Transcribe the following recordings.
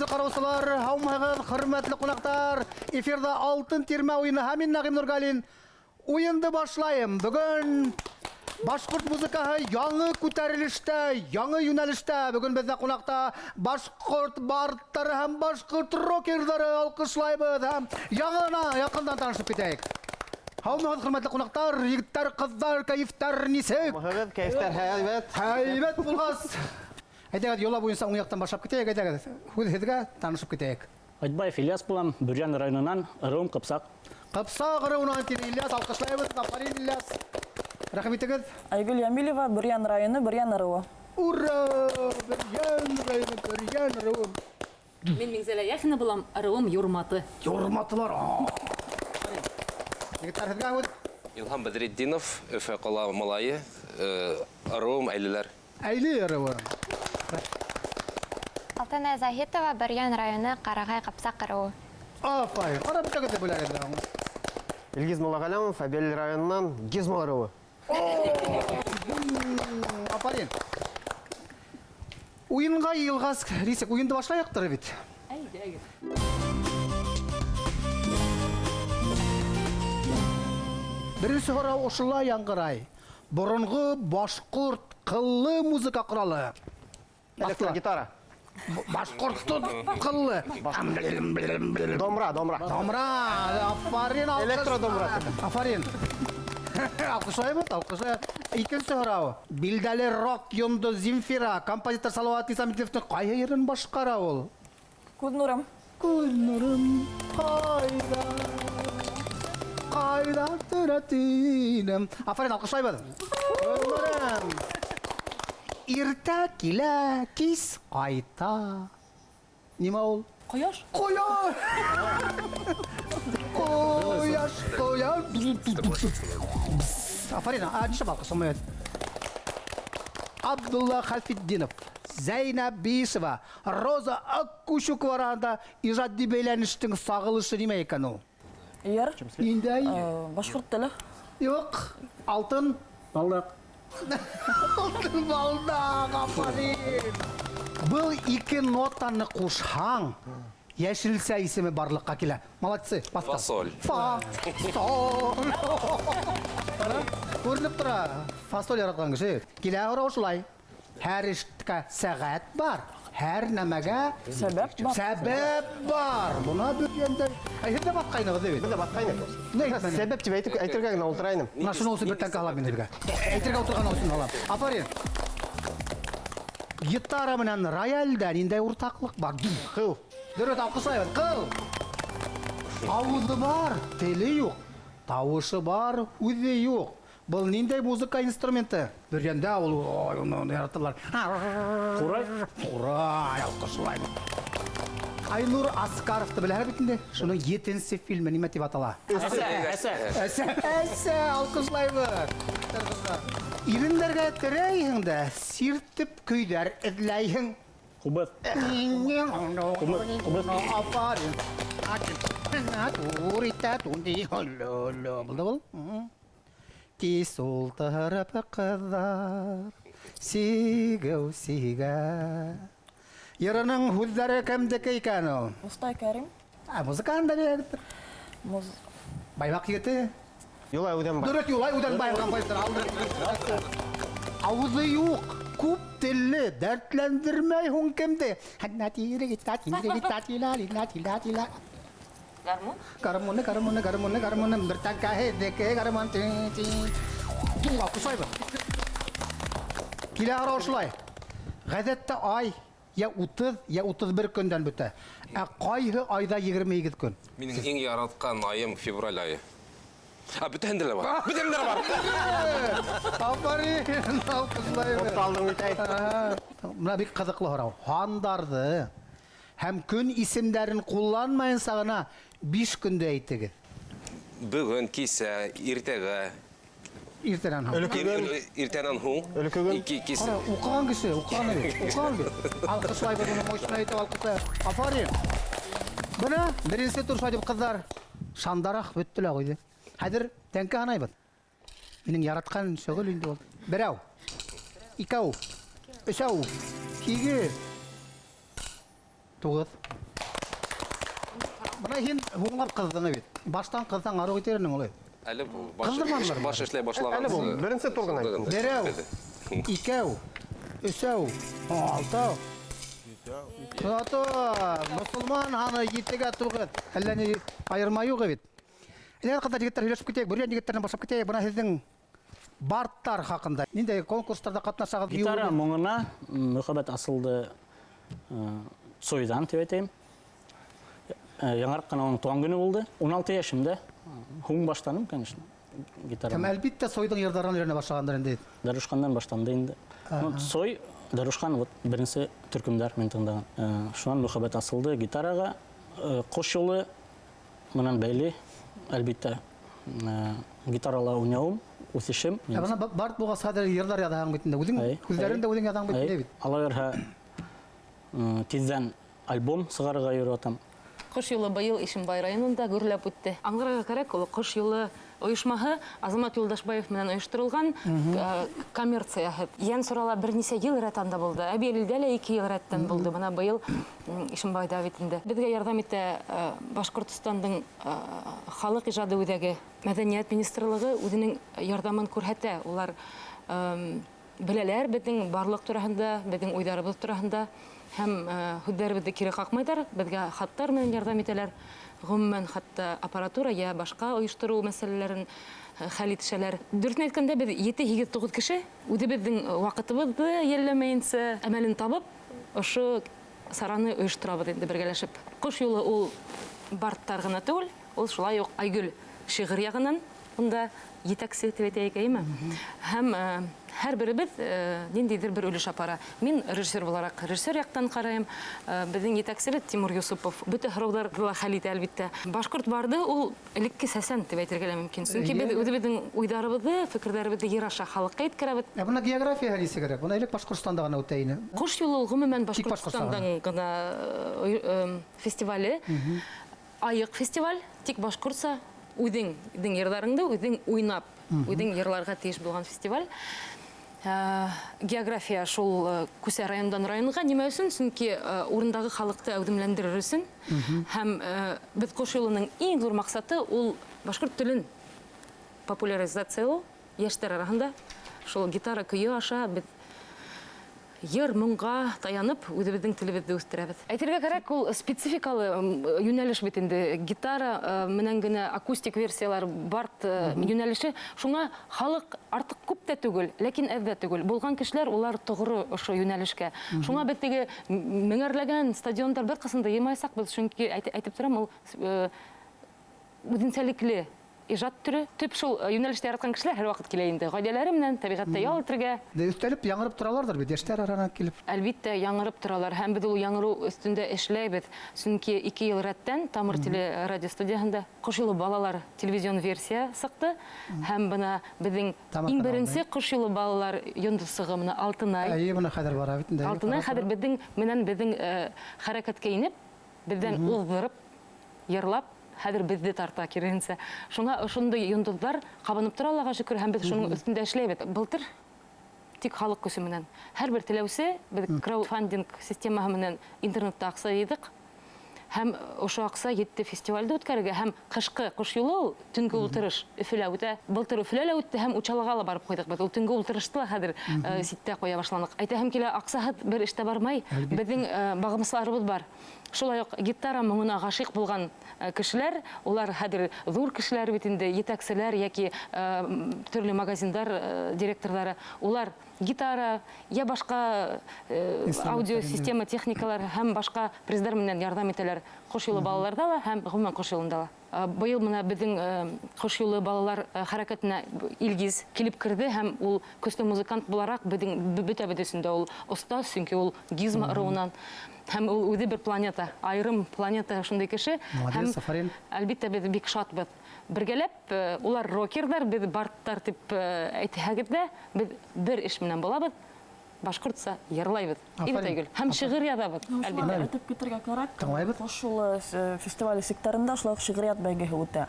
Телевизор ҡараусылар, һаумыһығыҙ, хөрмәтле ҡунаҡтар. Эфирҙа Алтын тирмә уйыны һәм мин Нәғим Нургалин. Уйынды башлайым. Бөгөн башҡорт музыкаһы яңы күтәрелештә, яңы йүнәлештә. Бөгөн беҙҙә ҡунаҡта башҡорт бардтары һәм башҡорт рокерҙары алҡышлайбыҙ һәм яңына яҡындан танышып китәйек. Һаумыһығыҙ, хөрмәтле ҡунаҡтар, егеттәр, ҡыҙҙар, кәйефтәр нисек? Һаумыһығыҙ, кәйефтәр һәйбәт. Һәйбәт булғас, әйҙәгеҙ, йола буйынса уң яҡтан башлап китәйек, әйҙәгеҙ, һүҙ һеҙгә, танышып китәйек. Айтбаев Ильяс булам, Бөрйән районынан, ырыуым Ҡыпсаҡ. Ҡыпсаҡ ырыуынан тине Ильяс, алҡышлайбыҙ, афарин, Ильяс. Рәхим итегеҙ. Айгөл Ямилева, Бөрйән районы, Бөрйән ырыуы. Ура! Бөрйән районы, Бөрйән ырыуы. Мин Миңзәлә Яхина булам, ырыуым Юрматы. Юрматылар. Егеттәр, һеҙгә һүҙ. Илһам Бәдретдинов, Өфө ҡала малайы, ырыуым Әйлеләр. Әйле ырыуы. Алтынай Заһитова, Бөрйән районы, Ҡарағай Ҡапсаҡ ырыуы. Афарин. Ҡара бөтәгеҙ ҙә бүләгеҙ. Илгиз Муллағәләмов, Әбйәлил районынан, Гизмал ырыуы. Афарин. Уйынға йыйылғас, нисек, уйынды башлайыҡтыр бит? Әйҙәгеҙ. Беренсе һорау ошолай яңғырай. Боронғо башҡорт ҡыллы музыка ҡоралы. Электрогитара. Башҡорт ҡыллы. Домра, домра. Домра, афарин, алҡыш. Электродомра. Афарин. Алҡышлайбыҙ, алҡышлайбыҙ. Икенсе һорау. Билдәле рок йондоҙ Земфира, композитор Салауат Низаметдиновтың ҡайһы йырын башҡара ул? Күҙ нурым. Күҙ нурым ҡайҙа? Ҡайҙа төнәтинем? Афарин, алҡышлайбыҙ. Күҙ нурым. Иртә килә, кис ҡайта. Нимә ул? Ҡояш. Ҡояш! Ҡояш, ҡояш. Афарин, а нишләп алҡышламай? Абдулла Хәлфетдинов, Зәйнәб Бишева, Роза Аккучукова араһында ижади бәйләнештең сағылышы нимә икән ул? Йыр. Ниндәй? Башҡорт теле. Юҡ. Алтын. Балдаҡ. Алтын балдаҡ, афарин. Был ике нотаны ҡушһаң, йәшелсә исеме барлыҡҡа килә. Молодцы, баҫҡан. Фасоль. Фасоль. Күренеп тора, фасоль яратҡан кеше. Килә һорау шулай. Һәр эшкә сәғәт бар, һәр нәмәгә Сәбәп бар. Сәбәп бар. Бына бөгөндә. Әй, һеҙ ҙә батҡайнығыҙ бит. Беҙ ҙә батҡайныҡ. Ни әйтмәне? Сәбәп тип әйтергә генә ултыра инем. Бына шуның өсөн бер тәңкә алам мин һеҙгә. Әйтергә ултырған өсөн алам. Афарин. Гитара менән рояльдә ниндәй уртаҡлыҡ бар? Ҡыл. Дөрөҫ, алҡышлайбыҙ. Ҡыл. Ауыҙы бар, теле юҡ. Тауышы бар, үҙе юҡ. Был ниндәй музыка инструменты? Бөрйәндә ул, ой, уны яраталар. Ҡурай. Ҡурай, алҡышлайбыҙ. Айнур Аскаровты беләһегеҙ бит инде. Шуның етенсе фильмы нимә тип атала? Әсә, әсә. Әсә, әсә, алҡышлайбыҙ. Ирендәргә терәйһең дә, сиртеп көйҙәр эҙләйһең. Ҡубыҙ. Ҡубыҙ, ҡубыҙ. Афарин. Булды был? Кис ултырып ҡыҙҙар сигеү сигә. Йырының һүҙҙәре кемдеке икән ул? Мостай Кәрим. Ә, музыканы да беләлер. Байбаҡ егете. Юлай Үҙәнбай. Дөрөҫ, Юлай Үҙәнбай композитор. Алды. Ауыҙы юҡ, күп телле, дәртләндермәй һуң кемде? Гармун? Гармуны, гармуны, гармуны, гармуны, бер тәңкә һеҙҙеке, гармун, ти, ти. Туға, ҡушайбыҙ. Килә һорау шулай. Ғәҙәттә ай я утыҙ, я утыҙ бер көндән бөтә. Ә ҡайһы айҙа егерме һигеҙ көн? Минең иң яратҡан айым февраль айы. А, бөтәһендә лә бар. Бөтәһендә лә бар. Афарин, алҡышлайбыҙ. Отто алдың бит, әй. Бына бик ҡыҙыҡлы һорау. Һандарҙы һәм көн исемдәрен ҡулланмайынса ғына 5 көндә әйтегеҙ. Бөгөн, кисә, иртәгә. Иртәнән һуң. Өлкөгөн. Иртәнән һуң. Өлкөгөн. Ике, кис. Ҡара, уҡыған кеше, уҡыған бит, уҡыған бит. Алҡышлайбыҙ уны, мощно итеп алҡышлайбыҙ. Афарин. Бына беренсе тур шулай тип ҡыҙҙар шандараҡ бөттө лә ҡуйҙы. Хәҙер тәңкә һанайбыҙ. Минең яратҡан шөғөл инде ул. Берәү, икәү, өсәү, һигеҙ. 9. Бына һин һуңлап ҡыҙҙың бит. Баштан ҡыҙҙаң арыу итер инең улай. Әле был баш, Ҡыҙҙырманылар баш эшләй башлаган. Әле был беренсе тур ғына әйттем. Берәү, икәү, өсәү, алтау. Зато мосолман һаны 7-9. Әллә ни айырма юҡ бит. Әле ҡыҙҙар егеттәр һөйләшеп китәйек, Бөрйән егеттәренән башлап китәйек. Бына һеҙҙең барттар хаҡында. Ниндәй конкурстарҙа ҡатнашағыҙ? Гитара моңона мөхәббәт асылды Цойҙан тип әйтәйем. Яңыраҡ ҡына уның тыуған көнө булды. 16 йәшемдә һуң башланым, конечно, гитара. Һәм әлбиттә Цойҙың йырҙарын өйрәнә башлағандар инде. Дәрүшхандан башланды инде. Ну, Цой, Дәрүшхан вот беренсе төркөмдәр мин тыңлаған. Шунан мөхәббәт асылды гитараға. Ҡош юлы менән бәйле, әлбиттә, гитарала уйнауым, үҫешем. Ә бына барт булғас хәҙер йырҙар яҙаһың бит инде. Үҙең һүҙҙәрен дә үҙең яҙаһың бит инде бит. Алла бирһә, тиҙҙән альбом сығарырға йөрөп ятам. Ҡош юлы быйыл Ишембай районында гөрләп үтте. Аңларға кәрәк, ул Ҡош юлы ойошмаһы Азамат Юлдашбаев менән ойошторолған коммерцияһы. Йән сорала бер нисә йыл рәттән дә булды. Әбйәлилдә лә 2 йыл рәттән булды. Бына быйыл Ишембайҙа бит инде. Беҙгә ярҙам итә Башҡортостандың халыҡ ижады үҙәге, Мәҙәниәт министрлығы үҙенең ярҙамын күрһәтә. Улар беләләр беҙҙең барлыҡ тураһында, беҙҙең уйҙарыбыҙ тураһында һәм һүҙҙәребеҙҙе кире ҡаҡмайҙар, беҙгә хаттар менән ярҙам итәләр. Ғөмүмән, хатта аппаратура йә башҡа ойоштороу мәсьәләләрен хәл итешәләр. Дөрөҫөн әйткәндә, беҙ ете, һигеҙ, туғыҙ кеше үҙебеҙҙең ваҡытыбыҙҙы йәлләмәйенсә әмәлен табып, ошо сараны ойошторабыҙ инде бергәләшеп. Ҡош юлы ул барттар ғына түгел, ул шулай уҡ Айгөл шиғыр яғынан унда етәксе тип әйтәйек, әйме? Һәм һәр беребеҙ ниндәйҙер бер өлөш апара. Мин режиссер булараҡ режиссер яҡтан ҡарайым. Беҙҙең етәксебеҙ Тимур Юсупов бөтә һорауҙарҙы ла хәл итә, әлбиттә. Башҡорт барҙы ул элекке сәсән тип әйтергә лә мөмкин. Сөнки беҙ үҙебеҙҙең уйҙарыбыҙҙы, фекерҙәребеҙҙе йыр аша халыҡҡа еткерәбеҙ. Ә бына география нисек кәрәк? Бына элек Башҡортостанда ғына үтә ине. Ҡош юлы ул ғөмүмән Тик Башҡортостанда Башҡортостандың ғына фестивале. Айыҡ фестиваль, тик башҡортса үҙеңдең йырҙарыңды үҙең уйнап, үҙең йырларға тейеш булған фестиваль. География шул күсә райондан районға. Нимә өсөн? Сөнки урындағы халыҡты әүҙемләндерер өсөн. Һәм беҙ Ҡош юлының иң ҙур маҡсаты ул башҡорт телен популяризациялау йәштәр араһында. Шул гитара көйө аша беҙ йыр моңға таянып үҙебеҙҙең телебеҙҙе үҫтерәбеҙ. Әйтергә кәрәк, ул спецификалы йүнәлеш бит инде. Гитара менән генә акустик версиялар барт йүнәлеше. Шуңа халыҡ артыҡ күп тә түгел, ләкин әҙ ҙә түгел. Булған кешеләр улар тоғро ошо йүнәлешкә. Шуңа беҙ теге меңәрләгән стадиондар бер ҡасан да йыймайсаҡбыҙ, сөнки әйтеп торам, ул үҙенсәлекле ижад төрө. Төп шул йүнәлештә яратҡан кешеләр һәр ваҡыт килә инде. Ғаиләләре менән тәбиғәттә ял итергә. Өҫтәлеп яңырып тораларҙыр бит, йәштәр араһына килеп. Әлбиттә, яңырып торалар. Һәм беҙ ул яңырыу өҫтөндә эшләйбеҙ. Сөнки 2 йыл рәттән Тамыр теле радио студияһында Ҡош юлы балалар телевизион версия сыҡты. Һәм бына беҙҙең Тамыр иң каналында. беренсе Ҡош юлы балалар йондоҙсоғо бына Алтынай. Әйе, бына хәҙер бара бит инде. Алтынай хәҙер беҙҙең менән беҙҙең хәрәкәткә инеп, беҙҙән уҙҙырып, йырлап, хәҙер беҙҙе тарта киреһенсә. Шуңа ошондай йондоҙҙар ҡабынып тора, Аллаға шөкөр, һәм беҙ шуның өҫтөндә эшләйбеҙ. Былтыр тик халыҡ көсө менән һәр бер теләүсе беҙ краудфандинг системаһы менән интернетта аҡса йыйҙыҡ. Һәм ошо аҡса етте фестивалде үткәрергә, һәм ҡышҡы ҡош юлы ул төнгө ултырыш Өфөлә үтә. Былтыр Өфөлә лә үтте һәм Учалыға ла барып ҡуйҙыҡ беҙ. Ул төнгө ултырышты ла хәҙер ситтә ҡуя башланыҡ. Әйтәһем килә, аҡсаһыҙ бер эш тә бармай. Беҙҙең бағымсыларыбыҙ бар. Шулай уҡ гитара моңона ғашиҡ булған кешеләр, улар хәҙер ҙур кешеләр бит инде, етәкселәр йәки төрлө магазиндар директорҙары, улар гитара йә башҡа Инструменттар аудиосистема, инде. техникалар һәм башҡа приздар менән ярҙам итәләр Ҡош юлы балаларҙа ла һәм ғөмүмән Ҡош юлында ла. Быйыл бына беҙҙең Ҡош юлы балалар хәрәкәтенә Илгиз килеп керҙе һәм ул көслө музыкант булараҡ беҙҙең бөтәбеҙ өсөн дә ул оҫта, сөнки ул Гизма ырыуынан. Һәм ул үҙе бер планета, айырым планета шундай кеше. Молодец, Һәм, афарин. әлбиттә, беҙ бик шатбыҙ. Бергәләп, улар рокерҙар, беҙ барттар тип әйтһәгеҙ ҙә, беҙ бер эш менән булабыҙ. башҡортса йырлайбыҙ. Афарин. Ибет Айгөл. Һәм шиғыр яҙабыҙ, әлбиттә. Әйтеп китергә кәрәк. Тыңлайбыҙ. Ҡош юлы фестивале сиктәрендә шулай уҡ шиғриәт бәйгеһе үтә.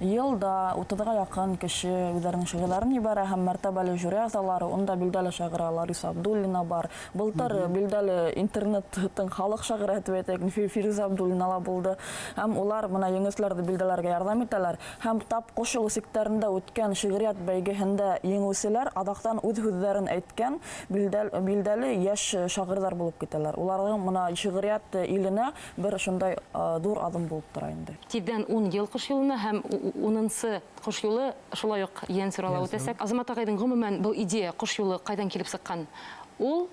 Йыл да 30-ға яҡын кеше үҙҙәренең шиғырҙарын ебәрә һәм мәртәбәле жюри ағзалары, унда билдәле шағира Лариса Абдуллина бар. Былтыр билдәле интернеттың халыҡ шағиры тип әйтәйек, Фирүзә Абдуллина ла булды. Һәм улар бына еңеүселәрҙе билдәләргә ярҙам итәләр. Һәм тап ҡош юлы сиктәрендә үткән шиғриәт бәйгеһендә еңеүселәр аҙаҡтан үҙ һүҙҙәрен әйткән билдәле йәш шағирҙар булып китәләр. Уларҙың бына шиғриәт иленә бер шундай ҙур аҙым булып тора инде. Тиҙҙән 10 йыл ҡош юлына һәм 10-нсы ҡош юлы шулай уҡ Йән Сорала үтәсәк. Азамат ағайҙың ғөмүмән был идея ҡош юлы ҡайҙан килеп сыҡҡан? Ул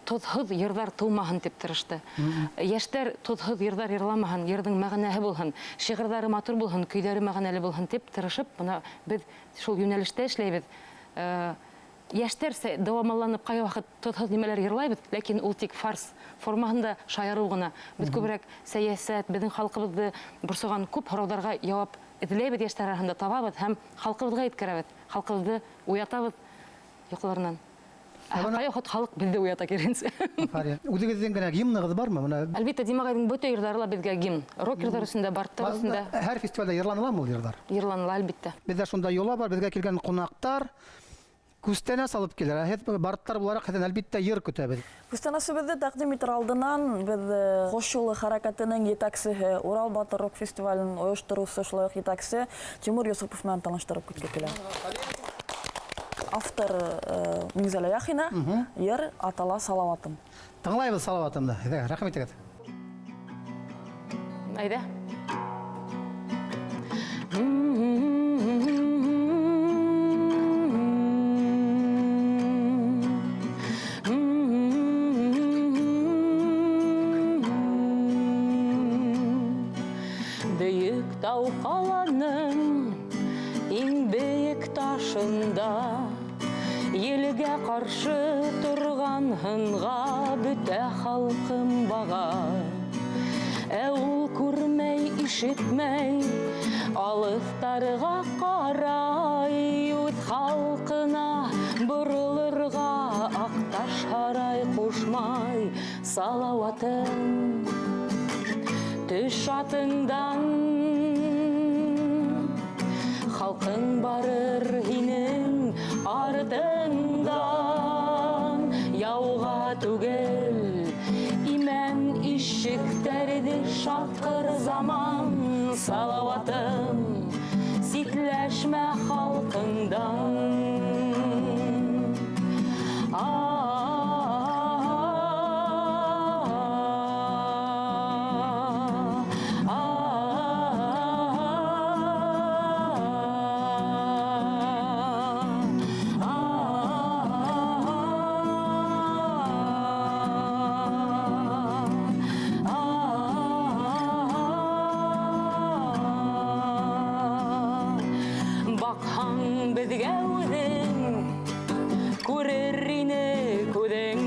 тоҙһоҙ йырҙар тыумаһын тип тырышты. Йәштәр тоҙһоҙ йырҙар йырламаһын, йырҙың мәғәнәһе булһын, шиғырҙары матур булһын, көйҙәре мәғәнәле булһын тип тырышып, бына беҙ шул йүнәлештә эшләйбеҙ. Йәштәрсә дауамалланып ҡай ваҡыт тоҙһоҙ нимәләр йырлайбыҙ, ләкин ул тик фарс формаһында шаярыу ғына. Беҙ күберәк сәйәсәт, беҙҙең халҡыбыҙҙы борсоған күп һорауҙарға яуап эҙләйбеҙ, йәштәр араһында табабыҙ һәм халҡыбыҙға еткерәбеҙ, халҡыбыҙҙы уятабыҙ йоҡоларынан. Ҡай ваҡыт халыҡ беҙҙе уята киренсә. Афарин. Үҙегеҙҙең генә гимнығыҙ бармы? Бына Әлбиттә, Димә ағайҙың бөтә йырҙары ла беҙгә гимн. Рокерҙар өсөн дә, барттар өсөн дә. Һәр фестивалдә йырланыламы ул йырҙар? Йырланыла, әлбиттә. Беҙҙә шунда йола бар, беҙгә килгән ҡунаҡтар күстәнәс алып килер. Ә һеҙ барттар булараҡ һеҙҙән әлбиттә йыр көтәбеҙ. Күстәнәсебеҙҙе тәҡдим итер алдынан беҙ Ҡош юлы хәрәкәтенең етәксеһе, Урал батыр рок фестивален ойоштороусы шулай уҡ етәксе Тимур Йосопов менән таныштырып китке килә. Автор Миңзәлә Яхина, йыр атала Салаватым. Тыңлайбыҙ Салаватымды. Әйҙә, рәхмәт итегеҙ. Әйҙә. Бөйөк тау ҡаланың иң бейек ташында елгә ҡаршы торған һынға бөтә халҡым баға. Ә ул күрмәй, ишетмәй, алыҫтарға ҡарай, үҙ халҡына боролорға аҡташ һарай ҡушмай. Салауатым, төш атыңдан, халҡың барыр һинең артыңдан. Яуға түгел, имән ишектәрҙе шаҡыр заман. Салауатым, ситләшмә халҡыңдан. Баҡһаң беҙгә үҙең, күрер ине күҙең.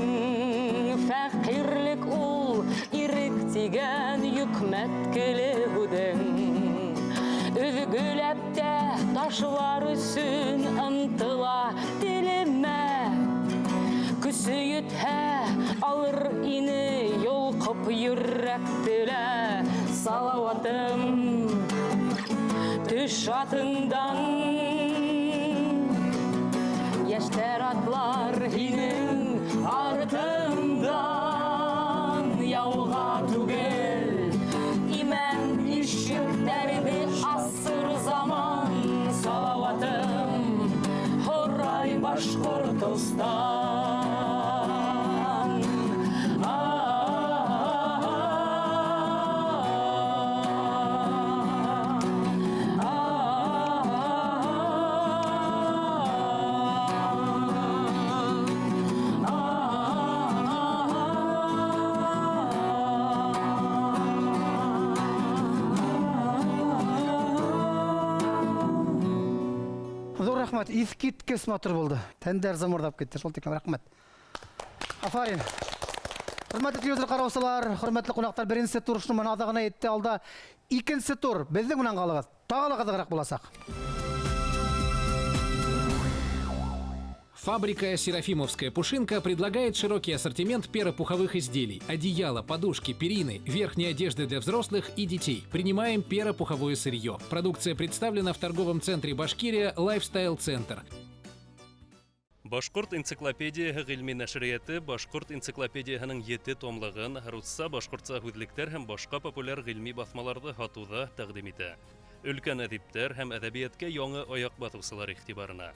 Фәҡирлек ул ирек тигән йөкмәт көлөүҙең. Өҙгөләп тә ташлар өсөн ынтыла телемә. Көсө етһә алыр ине йолҡоп йөрәк телә. Салауатым, төш атыңдан, йәштәр атлар һинең артыңдан. Яуға түгел, имән ишектәрҙе асыр заман. Салауатым, һорай Башҡортостан. Ҙур рәхмәт, иҫ киткес матур булды. Тәндәр зымырҙап китте, шул тиклем рәхмәт. Афарин. Хөрмәтле телевизор ҡараусылар, хөрмәтле ҡунаҡтар, беренсе тур шуның менән аҙағына етте. Алда икенсе тур. Беҙҙең менән ҡалығыҙ. Тағы ла ҡыҙығыраҡ буласаҡ. Фабрика «Серафимовская пушинка» предлагает широкий ассортимент перопуховых изделий, одеяла, подушки, перины, верхней одежды для взрослых и детей. Принимаем перопуховое сырье. Продукция представлена в торговом центре «Башкирия» «Лайфстайл Центр». Башҡорт энциклопедияһы ғилми нәшриәте Башҡорт энциклопедияһының 7 томлығын, русса, башҡортса һүҙлектәр һәм башҡа популяр ғилми баҫмаларҙы һатыуҙа тәҡдим итә. Өлкән әҙиптәр һәм әҙәбиәткә яңы аяҡ баҫыусылар иғтибарына.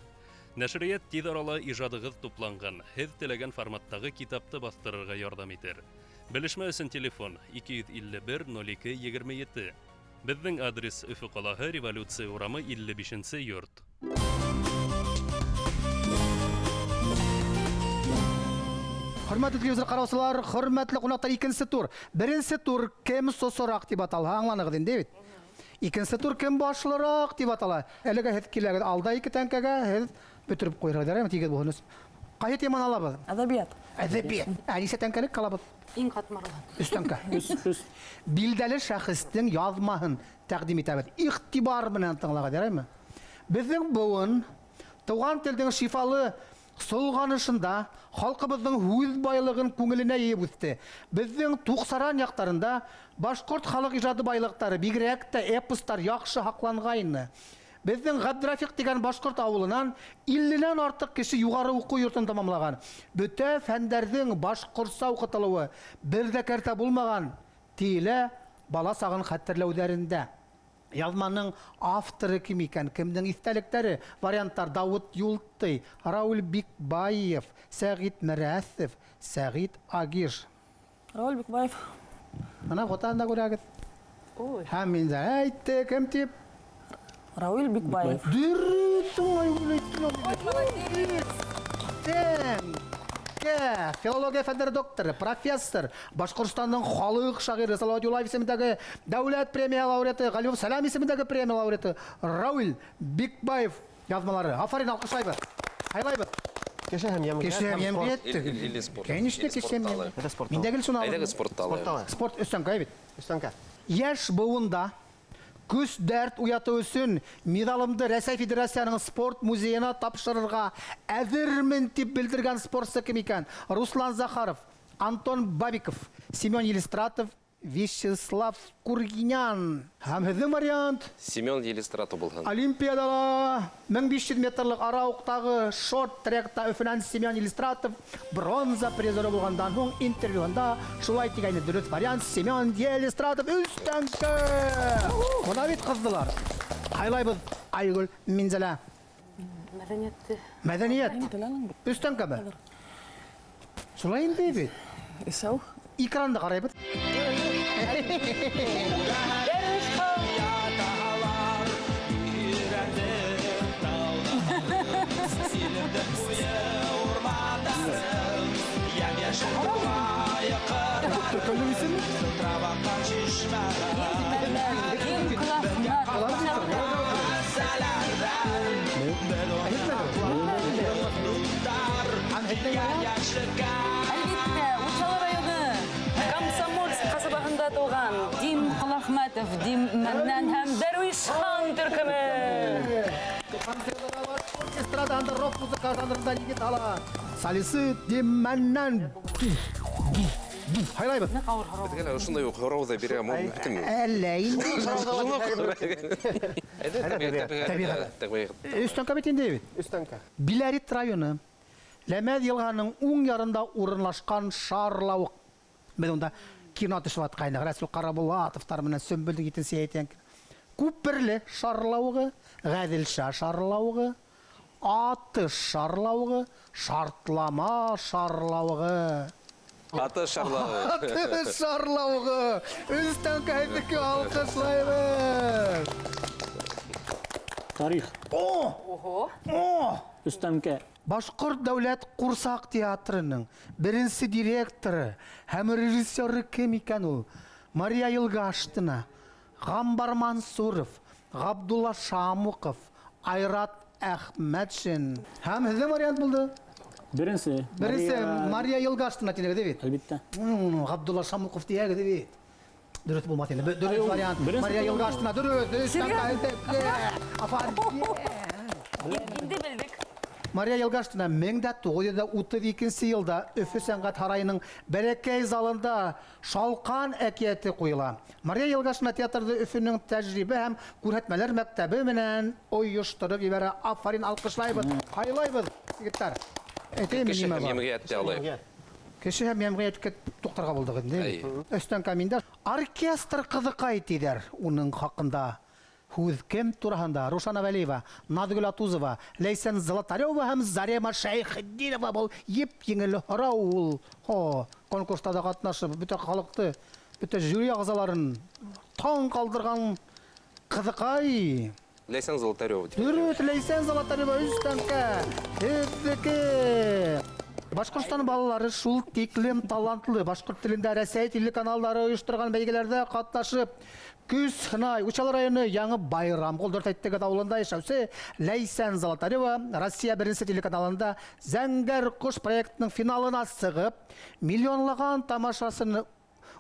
Нәшриәт тиҙ арала ижадығыҙ тупланған, һеҙ теләгән форматтағы китапты баҫтырырға ярҙам итер. Белешмә өсөн телефон 251 02 27. Беҙҙең адрес: Өфө ҡалаһы, Революция урамы, 55-нсе йорт. Хөрмәтле телевизор ҡараусылар, хөрмәтле ҡунаҡтар, икенсе тур. Беренсе тур кем сосораҡ тип атала, аңланығыҙ инде бит. Икенсе тур кем башлыраҡ тип атала. Әлегә һеҙ киләгеҙ алда ике тәңкәгә, һеҙ бөтөрөп ҡуйырға яраймы, тигеҙ булһын өсөн. Ҡайһы теманы алабыҙ? Әҙәбиәт. Әҙәбиәт. Ә нисә тәңкәлек ҡалабыҙ? Иң ҡатмарлы. Өс тәңкә. Өс, өс. Билдәле шәхестең яҙмаһын тәҡдим итәбеҙ. Иғтибар менән тыңлағыҙ, яраймы? Беҙҙең быуын туған телдең шифалы солғанышында халҡыбыҙҙың һүҙ байлығын күңеленә йыйып үҫте. Беҙҙең Туҡсаран яҡтарында башҡорт халыҡ ижады байлыҡтары, бигерәк тә эпостар яҡшы һаҡланғайны. Беҙҙең Ғәбдрафиҡ тигән башҡорт ауылынан 50-нән артыҡ кеше юғары уҡыу йортон тамамлаған. Бөтә фәндәрҙең башҡортса уҡытылыуы бер ҙә кәртә булмаған, тиелә бала сағын хәтерләүҙәрендә. Яҙманың авторы кем икән, кемдең иҫтәлектәре? Варианттар: Дауыт Юлтый, Рауль Бикбаев, Сәғит Мәрәҫев, Сәғит Агиш. Рауль Бикбаев. Бына фотоны да күрәгеҙ. Ой. Һәм мин дә әйтте, кем тип? Рауль Бикбаев. Дөрөҫ, уңай Тәңкә. Филология фәндәре докторы, профессор, Башҡортостандың халыҡ шағиры Салауат Юлаев исемендәге дәүләт премия лауреаты, Ғалиев Сәләм исемендәге премия лауреаты Рауль Бикбаев язмалары. Афарин, алҡышлайбыҙ. Һайлайбыҙ. Кеше һәм йәмғиәт. Кеше һәм һәм спорт. йәмғиәт. Или спорт. Конечно, Или кеше һәм спортта йәмғиәт. алайыҡ. Это спорт. Мин дә гел шуны алам. Әйҙәгеҙ спортта алайыҡ. Спортта алайыҡ. Спорт өҫтәнкә бит. Өҫтәнкә. Йәш быуында көс дәрт уятыу өсөн медалымды Рәсәй Федерацияһының спорт музейына тапшырырға әҙермен тип белдергән спортсы кем икән? Руслан Захаров, Антон Бабиков, Семен Елистратов, Вячеслав Кургинян. Һәм һеҙҙең вариант? Семен Елистратов булһын. Олимпиадала 1500 метрлык арауыҡтағы шорт-тректа Өфөнән Семен Елистратов бронза призеры булғандан һуң интервьюында шулай тигәйне. Дөрөҫ вариант Семен Елистратов. Өҫтәңке. Бына бит ҡыҙҙылар. Һайлайбыҙ Айгөл Минзәлә. Мәҙәниәтте. Мәҙәниәт. Өҫтәңкәме? Шулай инде бит. Исәү. Экранды ҡарайбыҙ. Әлбиттә, Учалы районы Комсомольск ҡасабаһында тыуған Дим Ҡоләхмәтов, Дим Мәннән һәм Дәрвиш хан төркөмө. Эстрада анда рок музыка жанрында егет ала. Солисы Дим Мәннән. Һайлайбыҙ. Беҙгә лә ошондай уҡ һорау ҙа бирә мөмкин. Әллә инде. Тәбиғәт. Тәбиғәт. Өҫтәнкә бит инде бит. Өҫтәнкә. Биләрит районы Ләмәҙ йылғаһының уң ярында урынлашҡан шарлауыҡ. Беҙ унда кино төшөп ятҡайныҡ. Рәсүл Ҡарабулатовтар менән Сөмбөлдөң етенсе әйтән. Күперле шарлауығы, Ғәҙелша шарлауығы, Атыш шарлауығы, Шартлама шарлауығы. Атыш шарлауығы. Атыш шарлауығы. Өҫтәнкә һеҙҙеке, алҡышлайбыҙ. Тарих. О! Ого! О! Өҫтәнкә. Башҡорт дәүләт ҡурсаҡ театрының беренсе директоры һәм режиссеры кем икән ул? Мария Илгаштина, Ғамбар Мансуров, Ғабдулла Шамуҡов, Айрат Әхмәтшин. Һәм һеҙҙең вариант булды? Беренсе. Беренсе Мария Илгаштина тинегеҙ бит? Әлбиттә. Ғабдулла Шамуҡов тиһәгеҙ бит. Дөрөҫ булмаҫ инде. Дөрөҫ Ай, вариант. беренсе Мария булмаҫ. Илгаштина дөрөҫ. Серьезно? Афарин. Инде белдек. Мария Елгашина 1932 йылда Өфө сәнғәт һарайының бәләкәй залында Шалҡан әкиәте ҡуйыла. Мария Елгашина театрҙы Өфөнөң тәжрибә һәм күрһәтмәләр мәктәбе менән ойоштороп ебәрә. Афарин, алҡышлайбыҙ, һайлайбыҙ, егеттәр. Әйтәйем, Кеше нимә һәм бар? йәмғиәттә алайыҡ. Кеше һәм йәмғиәткә туҡтарға булдыҡ инде. Әйе. Өстән каминда оркестр ҡыҙыҡай тиҙәр уның хаҡында. Һүҙ кем тураһында? Рушана Вәлиева, Наҙгөл Атузова, Ләйсән Золотарева һәм Зарема Шәйхетдинова. Был еп-еңел һорау ул. Хо, конкурста да ҡатнашып, бөтә халыҡты, бөтә жюри ағзаларын таң ҡалдырған ҡыҙыҡай. Ләйсән Золотарева. Дөрөҫ, Ләйсән Золотарева өс тәңкә. Һеҙҙеке. Башҡортостан балалары шул тиклем талантлы. Башҡорт телендә Рәсәй телеканалдары ойошторған бәйгеләрҙә ҡатнашып, көс һынай. Учалы районы Яңы Байрамғол дүрт әйттеге ауылында йәшәүсе Ләйсән Золотарева Россия беренсе телеканалында Зәңгәр ҡош проектының финалына сығып, миллионлаған тамашасыны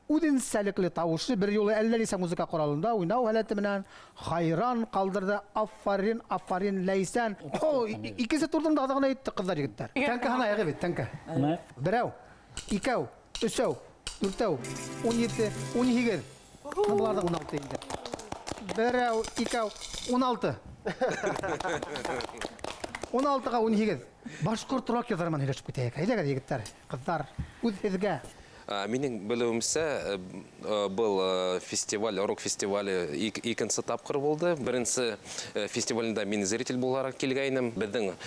үҙенсәлекле тауышы бер юлы әллә нисә музыка ҡоралында уйнау һәләте менән хайран ҡалдырҙы. Афарин, афарин, Ләйсән. О, икенсе турҙың да аҙағына етте ҡыҙҙар, егеттәр. Тәңкә һанайыҡ бит, тәңкә. Берәү, икәү, өсәү, дүртәү, 17, 18. Быларҙың 16 инде. Берәү, икәү, 16. 16-ға 18. Башҡорт рокерҙары менән һөйләшеп китәйек. Әйҙәгеҙ, егеттәр, ҡыҙҙар, үҙ һеҙгә. Минең белеүемсә, был фестиваль, рок фестивале икенсе тапҡыр булды. Беренсе фестивалендә мин зритель булараҡ килгәйнем. Беҙҙең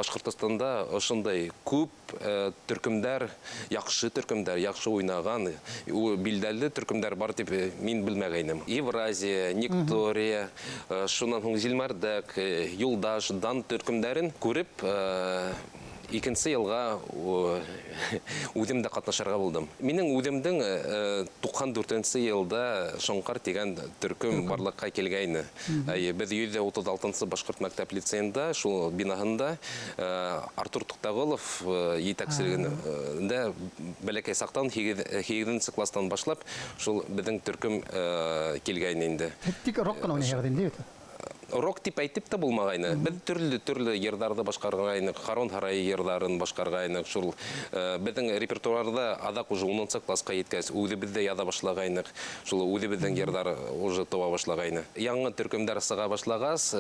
Башҡортостанда ошондай күп төркөмдәр, яҡшы төркөмдәр, яҡшы уйнаған, билдәле төркөмдәр бар тип мин белмәгәйнем. Евразия, Нектория, шунан һуң Зилмәрдәк, Юлдаш, Дан төркөмдәрен күреп, икенсе йылға үҙем дә ҡатнашырға булдым. Минең үҙемдең туҡһан дүртенсе йылда Шоңҡар тигән төркөм барлыҡҡа килгәйне. Әйе, беҙ 136-нсы башҡорт мәктәп лицейында, шул бинаһында, Артур Туҡтағолов етәкселегендә бәләкәй саҡтан һигеҙенсе класстан башлап шул беҙҙең төркөм килгәйне инде. Тик рок ҡына уйнайһығыҙ инде бит? Рок тип әйтеп тә булмағайны. Беҙ төрлө-төрлө йырҙарҙы башҡарғайныҡ, Харон һарайы йырҙарын башҡарғайныҡ. Шул беҙҙең репертуарҙа аҙаҡ уже унынсы класҡа еткәс, үҙебеҙ ҙә яҙа башлағайныҡ. Шул үҙебеҙҙең йырҙар уже тыуа башлағайны. Яңы төркөмдәр сыға башлағас,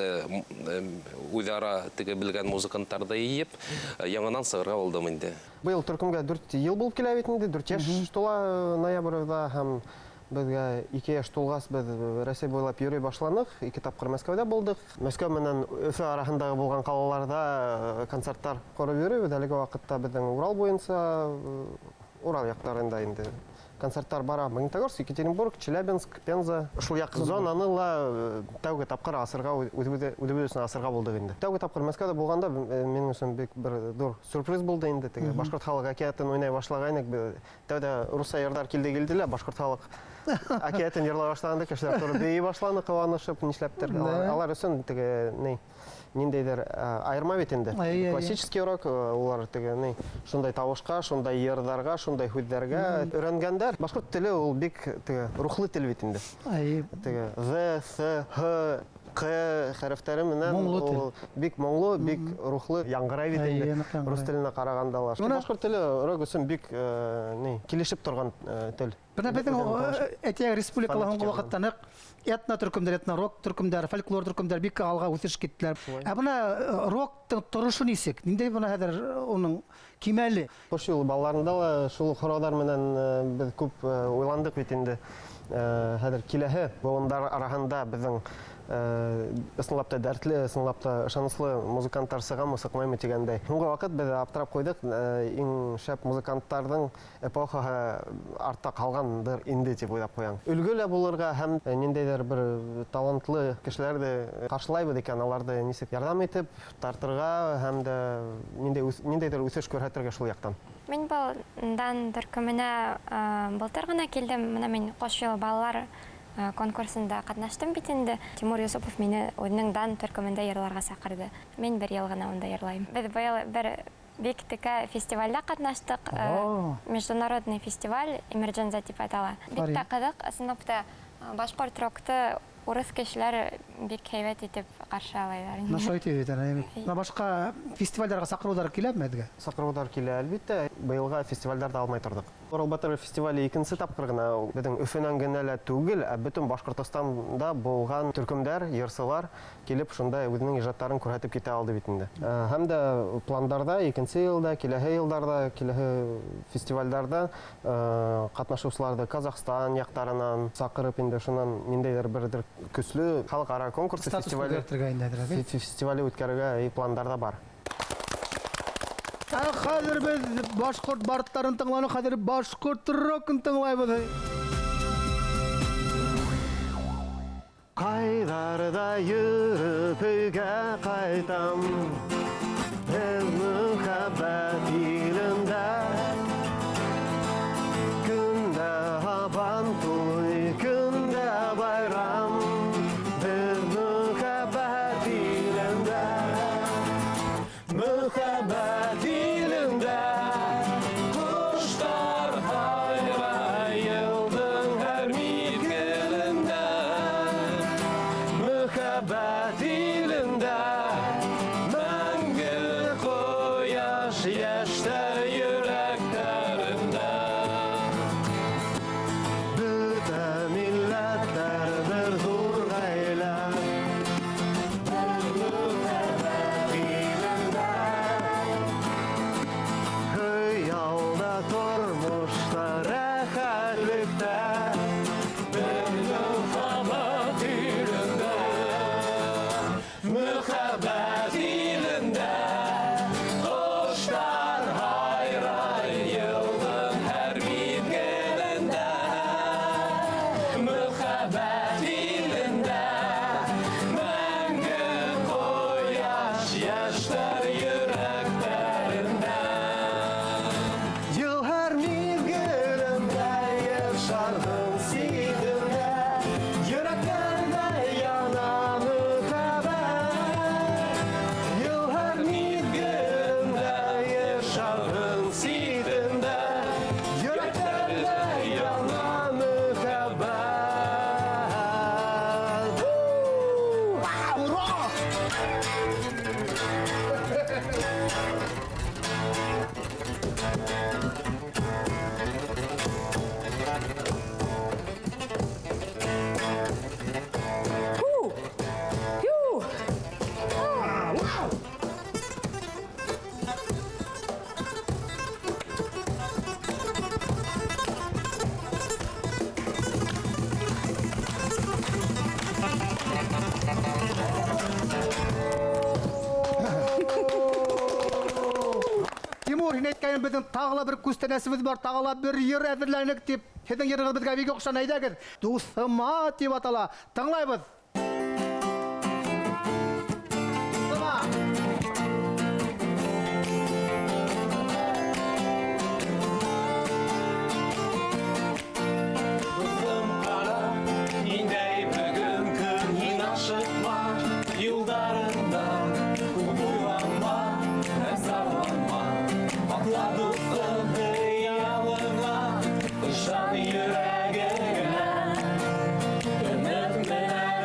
үҙ-ара теге белгән музыканттарҙы йыйып, яңынан сығырға булдым инде. Быйыл төркөмгә дүрт йыл булып килә бит инде, дүрт йәш тула ноябрҙә һәм беҙгә ике йәш тулғас беҙ Рәсәй буйлап йөрөй башланыҡ, ике тапҡыр Мәскәүҙә булдыҡ. Мәскәү менән Өфө араһындағы булған ҡалаларҙа концерттар ҡороп йөрөйбөҙ. Әлеге ваҡытта беҙҙең Урал буйынса, Урал яҡтарында инде концерттар бара. Магнитогорск, Екатеринбург, Челябинск, Пенза. Шул яҡ зонаны ла тәүге тапҡыр асырға, үҙебеҙ өсөн асырға булдыҡ инде. Тәүге тапҡыр Мәскәүҙә булғанда минең өсөн бик бер ҙур сюрприз булды инде. Теге башҡорт халыҡ әкиәтен уйнай башлағайныҡ. Беҙ тәүҙә русса йырҙар килде-килде лә, башҡорт халыҡ әкиәтен йырлай башлағанда кешеләр тороп бейей башланы, ҡыуанышып, нишләптер. Алар өсөн теге ни, ниндәйҙер айырма бит инде. Классический рок, улар теге ни, шундай тауышҡа, шундай йырҙарға, шундай һүҙҙәргә өйрәнгәндәр. Башҡорт теле ул бик теге рухлы тел бит инде. Теге З, С, Һ, Ҡ хәрефтәре менән Моңло тел. ул бик моңло, бик рухлы яңғырай бит инде. Ныҡ яңғырай. Рус теленә ҡарағанда ла. Башҡорт теле рок өсөн бик ни, килешеп торған тел. Бына беҙҙең, Үҙенең тавышы. әйтәйек, республикала һуңғы Фанатик ваҡытта ныҡ этно төркөмдәр, этно рок төркөмдәр, фольклор төркөмдәр бик алға үҫеш киттеләр. Ә бына роктың торошо нисек? Ниндәй бына хәҙер уның кимәле? Ҡош юлы балаларында ла шул һорауҙар менән беҙ күп уйландыҡ бит инде. Хәҙер киләһе быуындар араһында беҙҙең ысынлап та дәртле, ысынлап та ышаныслы музыканттар сығамы, сыҡмаймы тигәндәй. Һуңғы ваҡыт беҙ аптырап ҡуйҙыҡ, иң шәп музыканттарҙың эпохаһы артта ҡалғандыр инде тип уйлап ҡуям. Өлгө лә булырға һәм ниндәйҙер бер талантлы кешеләрҙе ҡаршылайбыҙ икән, аларҙы нисек ярҙам итеп тартырға һәм дә ниндәйҙер үҫеш күрһәтергә шул яҡтан. Мин был Дан төркөмөнә былтыр ғына килдем. Бына мин Ҡош юлы балалар конкурсында ҡатнаштым бит инде. Тимур Юсупов мине үҙенең Дан төркөмөндә йырларға саҡырҙы. Мин бер йыл ғына унда йырлайым. Беҙ быйыл бер бик текә фестивальдә ҡатнаштыҡ. Международный фестиваль Эмердженза тип атала. Бик тә ҡыҙыҡ, ысынлап та, башҡорт рокты Урыҫ кешеләр бик һәйбәт итеп ҡаршы алалар. Менә шулай итеп бит. Менә башҡа фестивальдәргә саҡырыуҙар киләме һеҙгә? Саҡырыуҙар килә, әлбиттә. Быйылға фестивальдәрҙе алмай торҙоҡ. Урал батыр фестивале икенсе тапҡыр ғына беҙҙең Өфөнән генә лә түгел, ә бөтөн Башҡортостанда булған төркөмдәр, йырсылар килеп шунда үҙенең ижадтарын күрһәтеп китә алды бит инде. Һәм дә пландарҙа икенсе йылда, киләһе йылдарҙа, киләһе фестивальдәрҙә ҡатнашыусыларҙы Казахстан яҡтарынан саҡырып инде шунан ниндәйҙер берҙер көслө халыҡ-ара конкурсы фестивале үткәрергә пландарҙа бар. Хәҙер беҙ башҡорт барттарын тыңланыҡ, хәҙер башҡорт рокын тыңлайбыҙ. Ҡайҙарҙа йөрөп өйгә ҡайтам, беҙ мөхәббәт илендә. Көндә һабан туй, көндә байрам, беҙ мөхәббәт илендә. Мөхәббәт илендә ҡоштар һайрай йылдың һәр миҙгелендә. Мөхәббәт илендә мәңге ҡояш йәштәр йөрәктәрендә. Бөтә милләттәр бер ҙур ғаилә, бер мөхәббәт илендә. Хыялда, тормошта, рәхәтлектә, бер мөхәббәт илендә. Мөхәббәт илендә ҡоштар һайрай йылдың һәр миҙгелендә. Мөхәббәт илендә мәңге ҡояш йәштәр йөрәктәрендә. Йыл һәр миҙгелендә ер шарҙың ситендә, йөрәктәрҙә яна мөхәббәт. Йыл һәр миҙгелендә ер шарҙың ситендә, йөрәктәрҙә яна мөхәббәт. Ура! Тимур, һин әйткәйнең, беҙҙең тағы ла бер күстәнәсебеҙ бар, тағы ла бер йыр әҙерләнек тип. Һеҙҙең йырығыҙ беҙгә бик оҡшаны, әйҙәгеҙ. Дуҫыма тип атала. Тыңлайбыҙ. Дуҫыма. Дуҫым ҡара, ниндәй бөгөн көн, һин ашыҡма юлдарыңдан, күп уйланма һәм зарланма. Аҡла дуҫым хыялыңа, ышан йөрәгеңә. Өмөт менән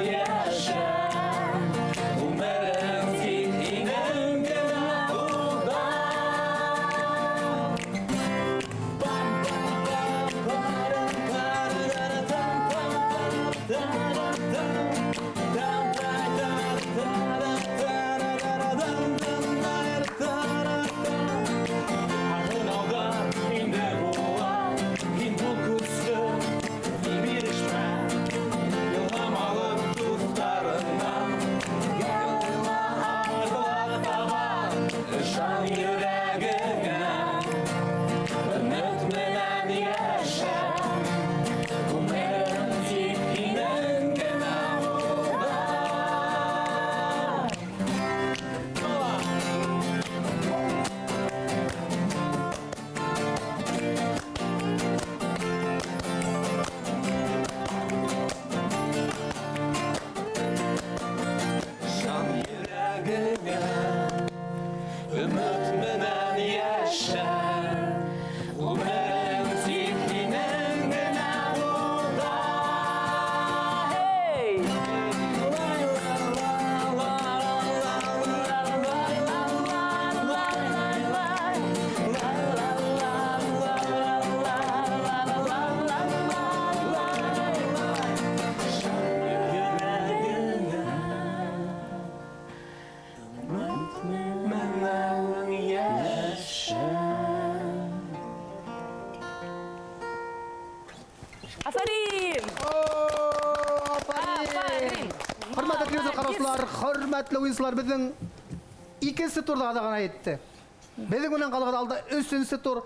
Афарин! Афарин! Хөрмәтле телевизор караучылар, хөрмәтле уенчылар, безнең икенче турда да гына әйтте. Безнең белән калган алда өченче тур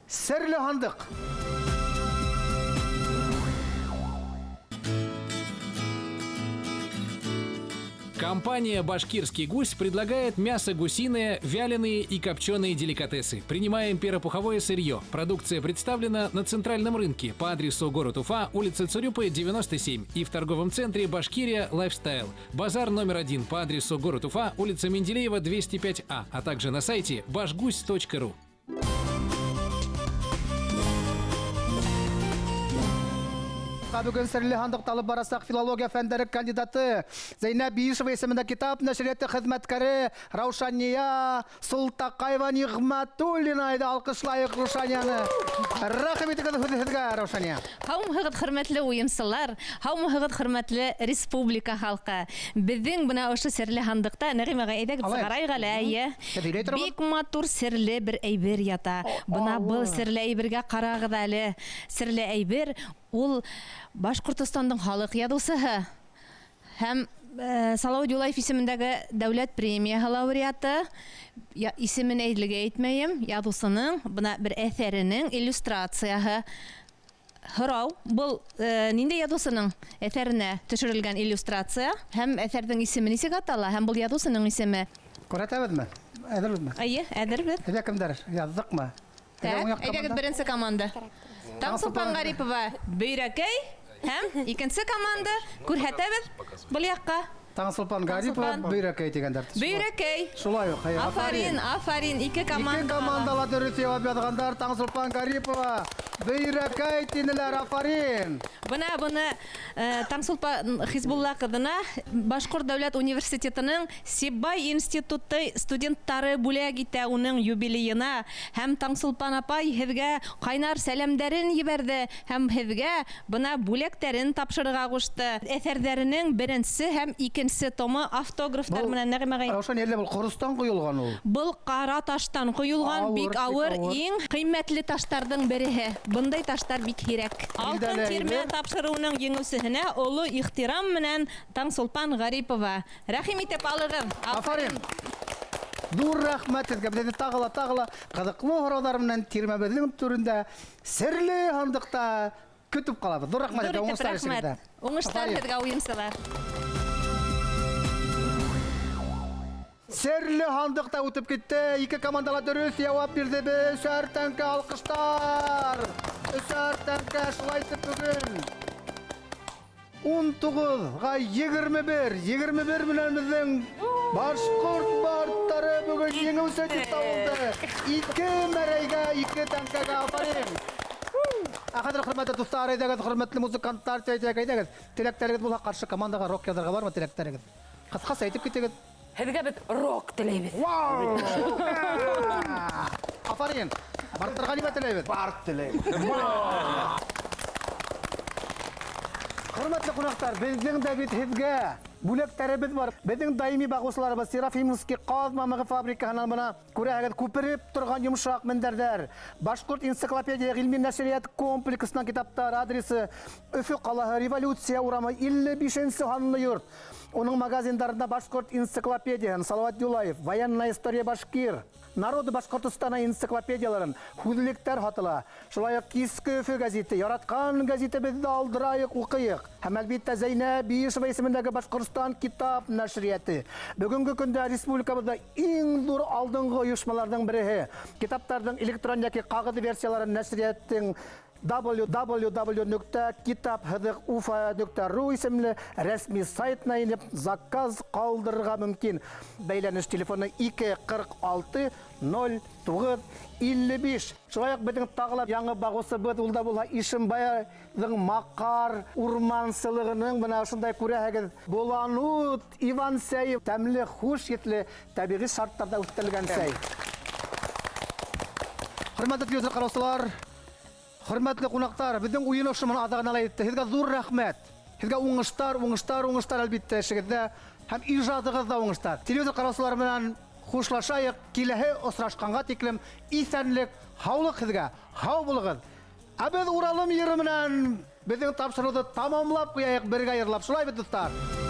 серле һандык. Компания «Башкирский гусь» предлагает мясо гусиное, вяленые и копченые деликатесы. Принимаем перопуховое сырье. Продукция представлена на центральном рынке по адресу город Уфа, улица Цурюпы, 97 и в торговом центре «Башкирия Лайфстайл». Базар номер 1 по адресу город Уфа, улица Менделеева, 205А, а также на сайте башгусь.ру. Бүген серле һандыкта алып барасак филология фәндәре кандидаты Зәйнәб Биишева исемендә китап нәшрияты хезмәткәре Раушания Султакаева Нигъмәтуллина. Әйдә алкышлайык Раушанияны. Рәхим итегез һүҙ һеҙгә, Раушания. Һаумыһығыҙ, хөрмәтле уйынсылар, һаумыһығыҙ, хөрмәтле республика халҡы. Беҙҙең бына ошо серле һандыҡта, Нәғим ағай, әйҙәгеҙ Алай. сығарайыҡ әле, әйе. Һеҙ һөйләй тороғоҙ. Бик матур серле бер әйбер ята. Бына был серле әйбергә ҡарағыҙ әле. Серле әйбер ул Башҡортостандың халыҡ яҙыусыһы һәм Салауат Юлаев исемендәге дәүләт премияһы лауреаты, исемен әйлегә әйтмәйем, яҙыусының бына бер әҫәренең иллюстрацияһы. Һорау, был ниндәй яҙыусының әҫәренә төшөрөлгән иллюстрация һәм әҫәрҙең исеме нисек атала һәм был яҙыусының исеме? Күрһәтәбеҙме? Әҙербеҙме? Эйе, әҙербеҙ. Әйҙә, кемдәр? Яҙҙыҡмы? Так, Әйҙә, уң яҡ әйҙәгеҙ команда. беренсе команда. Таңсулпан Ғарипова, Бөйрәкәй һәм икенсе команда күрһәтәбеҙ был яҡҡа. Таңсулпан Ғарипова, Таңсулпан. Бөйрәкәй тигәндәр. Бөйрәкәй. Шулай уҡ, әйе, Афарин, афарин. афарин, ике Ике команда. команда ла дөрөҫ яуап яҙғандар. Таңсулпан Ғарипова, Бөйрәкәй тинеләр, афарин. Бына быны Таңсулпан Хизбулла ҡыҙына Башҡорт дәүләт университетының Сибай институты студенттары бүләк итә уның юбилейына. Һәм Таңсулпан апай һеҙгә ҡайнар сәләмдәрен ебәрҙе һәм һеҙгә бына бүләктәрен тапшырырға ҡушты. Әҫәрҙәренең беренсе һәм икенсе томы автографтар Был менән, Нәғим ағай. Раушан, әллә был ҡоростан ҡойолған ул? Был ҡара таштан ҡойолған, Ауыр, бик бик ауыр, ауыр. иң ҡиммәтле таштарҙың береһе. Бындай таштар бик һирәк. Алтын Билдәле тирмә әйбер. тапшырыуының еңеүсеһенә оло ихтирам менән Таңсулпан Ғарипова. Рәхим итеп алығыҙ. Афарин. Ҙур рәхмәт һеҙгә. Беҙ тағы ла, тағы ла ҡыҙыҡлы һорауҙар менән тирмәбеҙҙең түрендә серле һандыҡта көтөп ҡалабыҙ. Ҙур рәхмәт Ҙур һеҙгә, итеп уңыштар рәхмәт. эшегеҙҙә. Уңыштар Афарин. һеҙгә, уйынсылар. Серле һандыҡта үтеп китте. Ике командала дөрөҫ яуап бирҙе. Өсәр тәңкә алҡыштар. Өсәр тәңкә шулай итеп бөгөн ун туғыҙға егерме бер, егерме бер менән беҙҙең башҡорт барттары бөгөн еңеүсе тип табылды. Ике мәрәйгә, ике тәңкәгә афарин. Ә хәҙер, хөрмәтле дуҫтар, әйҙәгеҙ, хөрмәтле музыканттар, әйҙәгеҙ, әйҙәгеҙ. Теләктәрегеҙ булһа, ҡаршы командаға рок яҙырға бармы теләктәрегеҙ? Ҡыҫҡаса әйтеп китегеҙ. Һеҙгә беҙ рок теләйбеҙ. Вау! Афарин. Барттарға нимә теләйбеҙ? Барт теләйбеҙ. Хөрмәтле ҡунаҡтар, беҙҙең дә бит һеҙгә бүләктәребеҙ бар. Беҙҙең даими бағыусыларыбыҙ Серафимовский ҡаҙ мамығы фабрикаһынан бына күрәһегеҙ күпереп торған йомшаҡ мендәрҙәр. Башҡорт энциклопедия ғилми нәшриәт комплексынан китаптар, адресы Өфө ҡалаһы, Революция урамы, илле бишенсе һанлы йорт. Уның магазиндарында Башҡорт энциклопедияһын, Салауат Юлаев, Военная история башкир, Народы Башҡортостана энциклопедияларын, һүҙлектәр һатыла. Шулай уҡ Киске Өфө гәзите, яратҡан гәзитебеҙҙе алдырайыҡ, уҡыйыҡ. Һәм әлбиттә Зәйнәб Биишева исемендәге Башҡортостан китап нәшриәте. Бөгөнгө көндә республикабыҙҙа иң ҙур алдынғы ойошмаларҙың береһе. Китаптарҙың электрон йәки ҡағыҙ версияларын нәшриәттең w w w нөктә китап һыҙыҡ уфа нөктә ру исемле рәсми сайтына инеп заказ ҡалдырырға мөмкин. Бәйләнеш телефоны ике ҡырҡ алты ноль туғыҙ илле биш. Шулай уҡ беҙҙең тағы ла яңы бағыусыбыҙ, ул да булһа Ишембайҙың Маҡар урмансылығының бына ошондай күрәһегеҙ Боланут Иван сәйе, тәмле, хуш еҫле, тәбиғи шарттарҙа үҫтерелгән сәй. Хөрмәтле телевизор ҡараусылар, хөрмәтле ҡунаҡтар, беҙҙең уйын ошо менән аҙағына ла етте. Һеҙгә ҙур рәхмәт. Һеҙгә уңыштар, уңыштар, уңыштар әлбиттә эшегеҙҙә һәм ижадығыҙҙа уңыштар. Телевизор ҡараусылар менән хушлашайыҡ, киләһе осрашҡанға тиклем иҫәнлек, һаулыҡ һеҙгә, һау булығыҙ. Ә беҙ Уралым йыры менән Беҙҙең тапшырыуҙы тамамлап ҡуяйыҡ бергә йырлап. Шулай бит, дуҫтар?